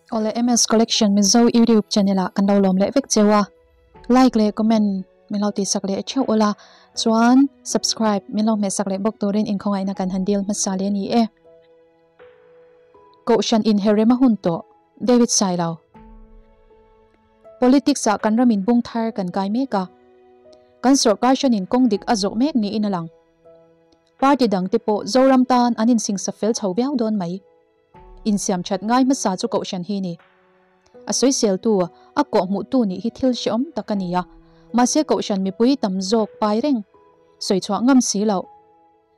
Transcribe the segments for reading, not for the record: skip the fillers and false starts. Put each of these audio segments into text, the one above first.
Awle MS Collection Mizo YouTube channel ah kan lo lawm leh vek cheu a, like leh comment min lo tihsak leh theuh ula, chuan subscribe min lo hmehsak leh bawk turin inkhawngaihna kan han dil hmasa leh a ni e. Kohhran inherrem a hun tawh, David Sailo. Politics ah kan ramin bung thar kan kai mek a, kan sawrkar hranin kawng dik a zawh mek niin a lang. Party dang te pawh Zoram tan an insingsa fel chho viau dawn mai. Insiam that ngai hmasa chu kohhran hi ni. A sawiseltu, a kawhhmuhtu nih hi thil hrehawm tak a ni a, mahse kohhran mipui tam zawk pai reng, sawichhuah ngam si loh.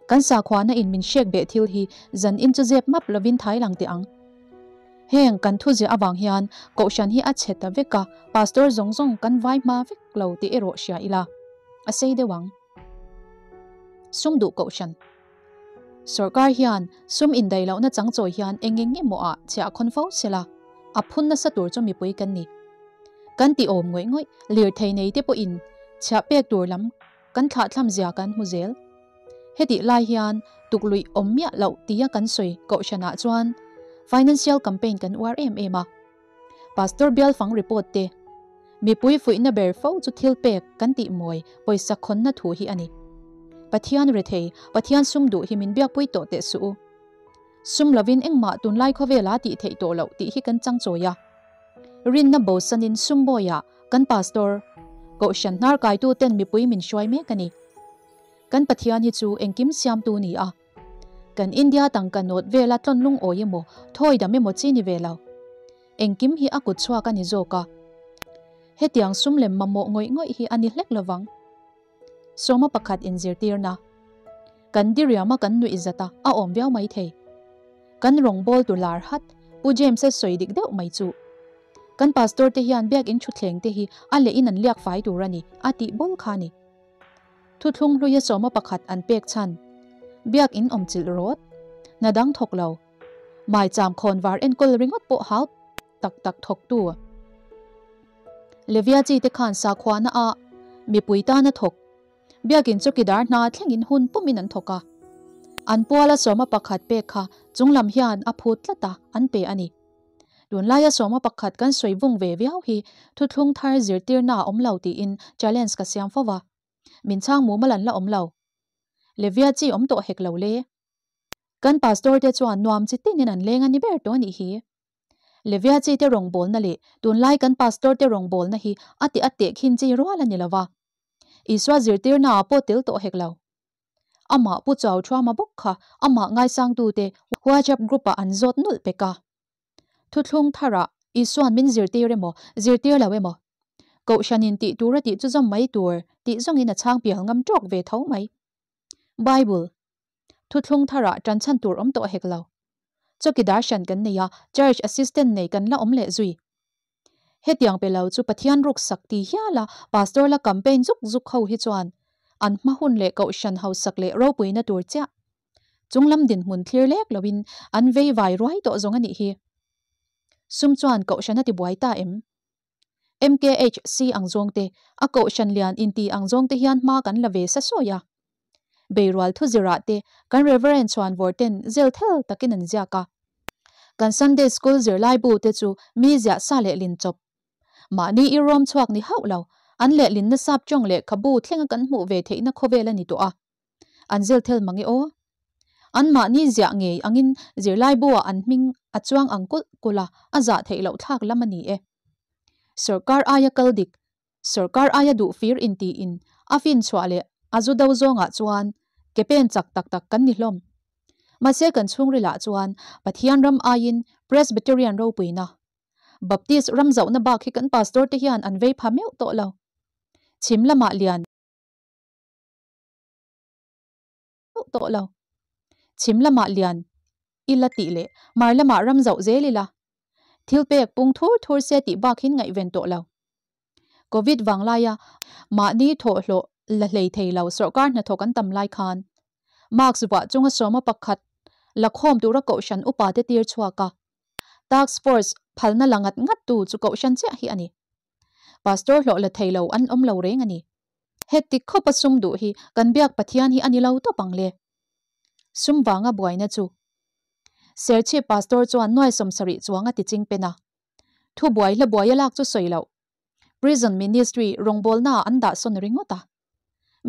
Kan sakhuana in min hrek beh thil hi zan in chu zep map lovin thai lang teh ang. Heng kan thuziah avang hian kohhran hi a chhe ta vek a, pastor zawng zawng kan vai hma vek lo tih erawh hria ila, a sei deuh ang. Sum duh kohhran. Sorkar hian sum indaih lohna chang chawi hian eng eng emaw ah chhiah khawn fo sela, a phun nasa tur chu mipui kan ni. Kan ti awm ngawih ngawih, lirthei nei te pawhin chhiah pek tur lam kan thlahthlam zia kan hmu zel. Hetih lai hian tukluih awm miah loh tia kan sawi kohhranah chuan financial campaign kan uar em em a. Pastor Bialfang report te, Mipui fuihna ber fo chu thil pek kan tih mawi pawisa khawnna thu hi a ni. Pathian rethei, Pathian sum duh hi min biakpui tawh teh suh u. Sum lovin engmah tunlai khawvela tih theih tawh loh tih hi kan chang chawi a. Rinna bosanin sum bawiah kan pastor, kohhran hnar kaitu ten mipui min hruai mek a ni. Kan Pathian hi chu engkim siamtu ni a. Kan India tangka nawt vela tlawn lungawi emaw, thawi dam emaw chi ni ve lo. Engkim hi a kut chhuak a ni zawk a. Hetiang sum lem mamawh ngawih ngawih hi a ni hlek lovang. Sawma pakhat inzirtirna. Kan diriam a kan nuih zat a, a awm viau mai thei. Kan rawngbawl tu lar hat, Pu James-a sawi dik deuh mai chu. Kan pastor te hian biakinn thutthleng te hi a leh in an liak fai tur a ni, a tih bawl kha a ni. Thuthlung hluia sawma pakhat an pek chhan. Biakinn awm chilh rawt. Hna dang thawk lo. Maicham khawnvar enkawl ringawt pawh hau tak tak thawktu. Levia chi te khan sakhuana a mipui tana thawk. Biakinn chawkidar hna thlengin hun pumin an thawk a. An puala sawma pakhat pek kha chunglam hian a phut tlat a, an pe a ni. Tunlaia sawma pakhat kan sawi vung ve viau hi thuthlung thar zirtirna a awm lo tiin challenge ka siam fo va. Min chhang mumal an la awm lo. Levia chi awm tawh hek lo le. Kan pastor te chuan nuam chi tinin an leng a ni ber tawh a nih hi. Levia chi te rawngbawlna leh tunlai kan pastor te rawngbawlna hi a teh a teh khin chi rual a ni lo va. Isua zirtirna ah pawh tel tawh hek lo. Amah Pu Chau Thuama bawk kha amah ngaisangtute WhatsApp group ah an zawt nulh pek a. Thuthlung tharah Isua'n min zirtir emaw, zirtir lo emaw? Kohhranin tih tur a tih chu zawm mai tur tih zawngin a chhang pial ngam tawk ve tho mai. Bible Thuthlung tharah tan chhan tur awm tawh hek lo. Chawkidar hran kan nei a, Church Assistant nei kan la awm leh zui. Hetiang pe lo chu Pathian ruksak ti hial a Pastor la campaign zuk zuk ho hi chuan an hma hun leh kohhran hausak leh ropuina tur chiah chunglam dinhmun thlir lek loin an vei vai ruai tawh zawng a nih hi. Sum chuan kohhran a ti buai ta em? MKHC ang zawng te, a kohhran lian inti ang zawng te hian hma kan la ve sa sawi a. Beirual thuzirah te kan Reverend Chhuanvawr ten zel thel takin an ziak a. Kan Sunday School zirlaibu te chu mi ziah sa leh lin chawp. Mahni i rawm chhuak ni hauh lo, an lehlinna sap tawng lehkhabu thlenga kan hmuh ve theihna khawvel a ni tawh a. An zel thel mang e aw. Anmahni ziah ngei angin zirlaibu-ah an hming a chuang ang kulh kulh a, a zah theih loh thlak lam a ni e. Sawrkar aia kal dik, sawrkar aia duh fir intiin a fin chhuah leh a zu do zawngah chuan ke pen chak tak tak kan ni hlawm. Mahse kan chhungrilah chuan Pathian ram aiin Presbyterian ropuina, Baptist ram zauhna bak hi kan pastor te hian an vei pha meuh tawh lo. Chhim lamah lian. Tawh lo. Chhim lamah lian ila tih leh mar lamah ram zauh zel ila. Thil pek pung thur thur se tih bak hin ngaihven tawh lo. Covid vang laia mahni thawhhlawh la hlei thei lo sawrkar hnathawk an tam lai khan mask vuah chunga sawma pakhat la khawm tura kohhran upa te tir chhuak a. Task force phalna la ngat ngat tu chu kohhran chiah hi a ni. Pastor hlawh la thei lo an awm lo reng a ni. Heti khawpa sum duh hi kan biak Pathian hi a ni lo tawp ang le. Sum vanga buaina chu. Serchhip Pastor chuan nuai 70 chuang a ti ching pen a. Thubuai hlabuai a lak chu sawi loh. Prison Ministry rawngbawlnaah an dah sawn ringawt a.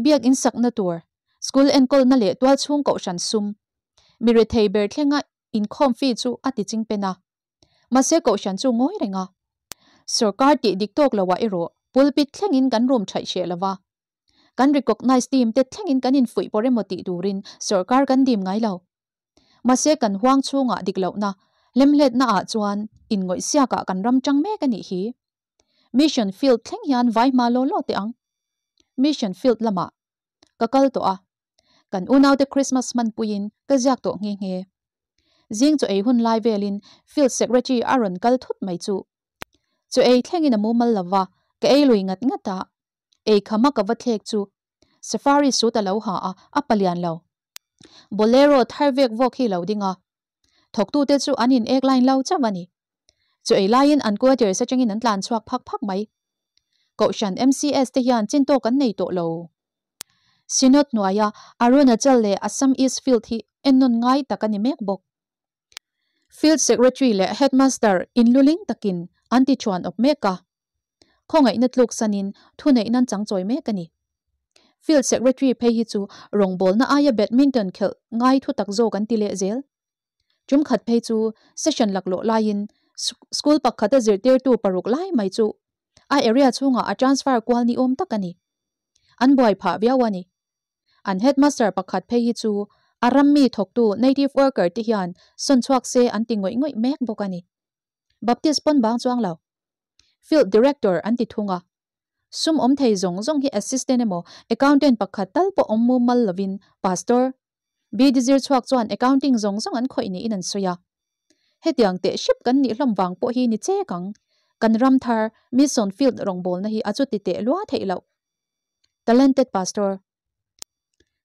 Biak in sakna tur, school enkawlna leh tualchhung kohhran sum, mi rethei ber thlenga inkhawm fee chu a ti ching pen a. Mahse kohhran chu ngawi reng a. Sorkar tih dik tawk loah erawh pulpit thlengin kan room thaih hreh lo va. Kan recognise team te thlengin kan infuih pawr emaw tih turin sorkar kan dim ngai lo. Mahse kan huang chhungah dik lohna, hlemhletna ah chuan inngawih siakah kan ram tang mek a nih hi. Mission field thleng hian vai hma law law teh ang. Mission field lamah ka kal tawh a, kan unaute Christmas hmanpuiin ka ziak tawh nghe nghe. Zing chaw ei hun lai velin field secretary a rawn kal thut mai chu. Chaw ei thlengin a mumal lova, ka ei lui ngat ngat a. Ei khama ka va thlek chu Safari suit a lo ha a, a palian lo. Bolero thar vek vawk hi lo ding a. Thawktute chu an in ek line lo chauh a ni. Chu ei laiin an quarters atangin an tlan chhuak phak phak mai. Kohhran MCS te hian chin tawk an nei tawh lo. Synod hnuaia Arunachal leh Assam East Field hi ennawn ngai tak a ni mek bawk. Field Secretary leh Headmaster inluling takin an ti thuan awp mek a. Khawngaihna tluk sanin thuneihna an chang chawi mek a ni. Field Secretary phei hi chu rawngbawlna aia badminton khelh ngai thu tak zawk an ti leh zel. Tum khat phei chu session laklawh laiin school pakhata zirtirtu paruk lai mai chu a area chhungah a transfer kual ni awm tak a ni. An buai phah viau a ni. An headmaster pakhat phei hi chu a ram mi thawktu native worker te hian sawn chhuak se an ti ngawih ngawih mek bawk a ni. Baptist pawn bang chuang lo. Field Director an ti thung a. Sum awm thei zawng zawng hi assistant emaw accountant pakhat tal pawh awm mumal lovin Pastor BD zir chhuak chuan accounting zawng zawng an khawih niin an sawi a. Hetiang teh hrep kan nih hlawm vang pawh hi ni chek ang. Kan ram thar Mission Field rawngbawlna hi a chuti teh lua theih loh. Talented Pastor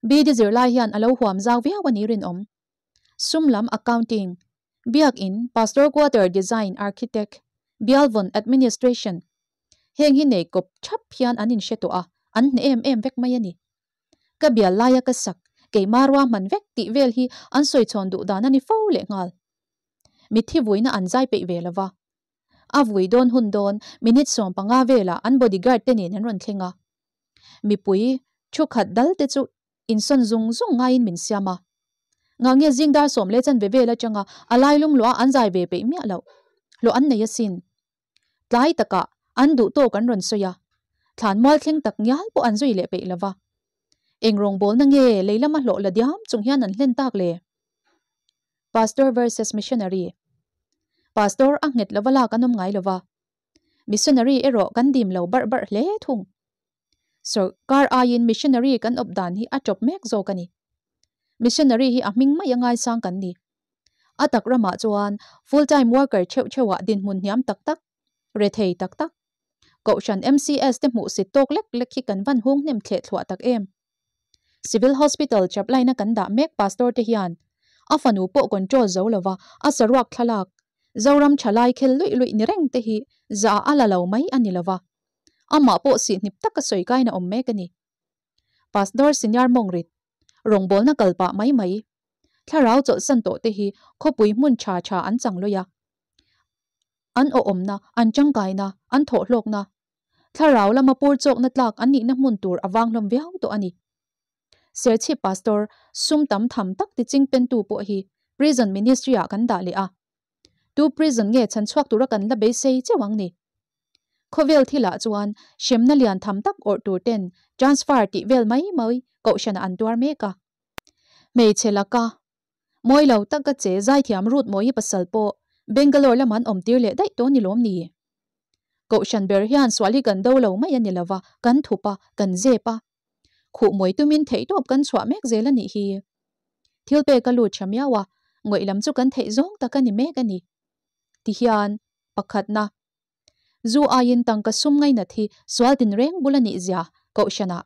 BD zirlai hian a lo huam zau viau a ni rinawm. Sum lam accounting Biakin, Pastor Quarter Design Architect, Bialvawn Administration, heng hi nei kawp thap hian an inhre tawh a, an hne em em vek mai a ni. Ka bial laia ka sak, keimah ruahman vek tih vel hi an sawi chhawn duh dan a ni fo lehnghal. Mitthi vuina an zai peih ve lova. A vui dawn hun dawn minute 15 velah an bodyguard te nen an rawn thleng a. Mipui thu khat dal te chu insawn zung zung ngaiin min siam a. Ngange zing dar sawm leh chanve vel atanga a lai lum luah an zai ve peih miah loh. Hlawh an nei asin. Tlai takah an duh tawk an rawn sawi a. Thlan mual thleng tak ngial pawh an zui leh peih lova. Eng rawngbawlna nge lei lama hlawh la diam chung hian an hlen tak le? Pastor versus Missionary Pastor a nghet lova lak an awm ngai lova. Missionary erawh kan dim lo barh barh hle thung. Sorkar aiin missionary kan awp dan hi a tawp mek zawk a ni. Missionary hi a hming mai a ngaisang kan ni. A tak ramah chuan full time worker theuh theuhah dinhmun hniam tak tak, rethei tak tak, Kohhran MCS te hmuhsit tawk lek lek hi kan van hung hnem thleh thluah tak em. Civil Hospital chaplain a kan dah mek pastor te hian a fanu pawh control zo lova a saruak thlalak Zoram thalai khel luih luih ni reng te hi za a la lo mai a ni lova. Amah pawh sihhnip taka sawi kain a awm mek a ni. Pastor Senior Mawngrit, rawngbawlna kal pah mai mai, thlarau chawlhsan tawh te hi khawpui hmun tha tha an chang lawih a. An awhawmna, an tangkaina, an thawhhlawkna, thlarau lama pur chawkna tlak an nihna hmun tur a vang hlawm viau tawh a ni. Serchhip Pastor sum tam tham tak ti ching pentu pawh hi Prison Ministry-ah kan dah leh a. Tu prison nge chhan chhuak tura kan la beisei cheu ang ni? Khawvel thilah chuan hremna lian tham tak awrh tur ten transfer tih vel mai mai kohhranah an tuar mek a. Hmeichhe laka mawi lo taka che zaithiam Ruth Mawii pasal pawh Bangalore lamah an awm tir leh daih tawh ni lawm ni? Kohhran ber hian sual hi kan do lo mai a ni lova, kan thup a, kan zep a. Khuh mawi tumin theihtawp kan chhuah mek zel a nih hi. Thil pek a lut tha miau a, ngawih lam chu kan theih zawng tak a ni mek a ni. Tihian, pakhatna, zu aiin tangka sum ngainat hi sual tinreng bul a nih zia Kohhranah,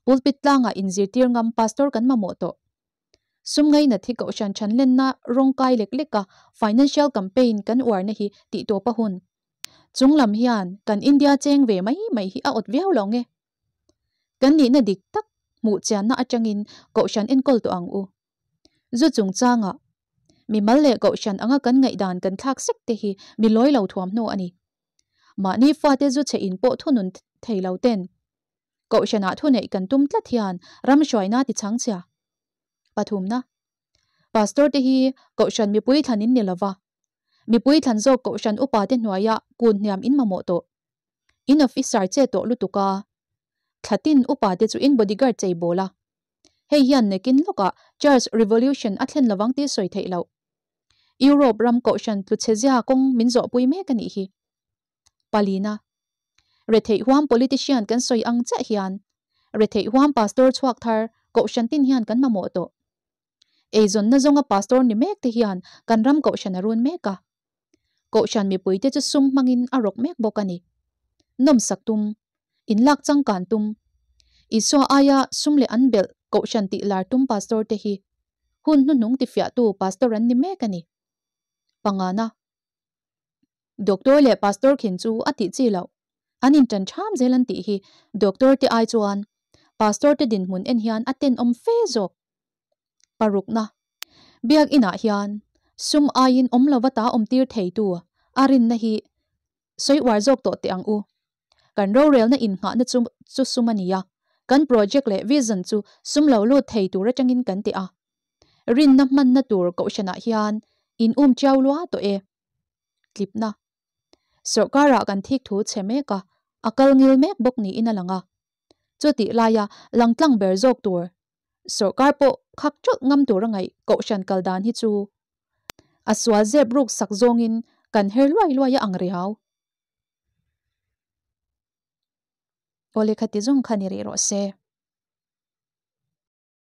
pulpit tlangah inzirtir ngam pastor kan mamawh tawh. Sum ngainat hi Kohhran thanlenna rawng kai lek lek a financial campaign kan uarna hi tihtawp a hun. Chung lam hian kan India cheng ve mai mai hi a awt viau lo nge. Kan nihna dik tak hmuh chianna atangin Kohhran enkawl tawh ang u. Zu chungchangah mimal leh Kohhran anga kan ngaihdan kan thlak sek te hi mi lawi lo thuamhnaw a ni. Mahni fate zu chhe in pawh thunun thei lo ten Kohhranah thuneih kan tum tlat hian ram hruaina ti chhang chhia. Pathumna, Pastor te hi Kohhran mipui thlan in ni lova, mipui thlan zawk Kohhran upa te hnuaia kun hniam in mamawh tawh. In officer che tawh lutuk a, thlatin upa te chu in bodyguard chei bawl a. Hei hian nekin lawkah Church Revolution a thlen lovang tih sawi theih loh. Europe ram Kohhran tluchhe zia kawng min zawhpui mek a nih hi. Palina, Retheih huam politician kan sawi ang chiah hian retheih huam pastor chhuak thar kohhran tin hian kan mamawh tawh. Eizawnna zawnga pastor ni mek te hian kan ram kohhran a run mek a. Kohhran mipuite chu sum hmangin a rawk mek bawk a ni. Nawmsak tum, inlak changkan tum, Isua aia sum leh an belh kohhran tih lar tum pastor te hi hun hnuhnung tifiahtu pastor an ni mek a ni. Pangana. Doctor leh Pastor khin chu a tih chi loh. An inṭan ṭham zel an tih hi Doctor te ai chuan Pastor te dinhmun en hian a tenawm fe zawk. Parukna, Biak inah hian sum aiin awm lova ta awmtir theitu a rinna hi sawi uar zawk tawh teh ang u. Kan rorelna innghahna chu chu sum a ni a, kan project leh vision chu sum lo lut thei tur atangin kan ti a. Rinna hmanna tur kohhranah hian in um chiau lua tawh e. Tlipna. Sawrkarah kan thik thu chhe mek a, a kal ngil mek bawk niin a lang a. Chutih laia langtlang ber zawk tur sawrkar pawh khak tawlh ngam tur a ngaih kohhran kal dan hi chu a sual zep ruk sak zawngin kan her luai luai a ang riau. Aw lehkha ti zawng kha ni rih rawh se.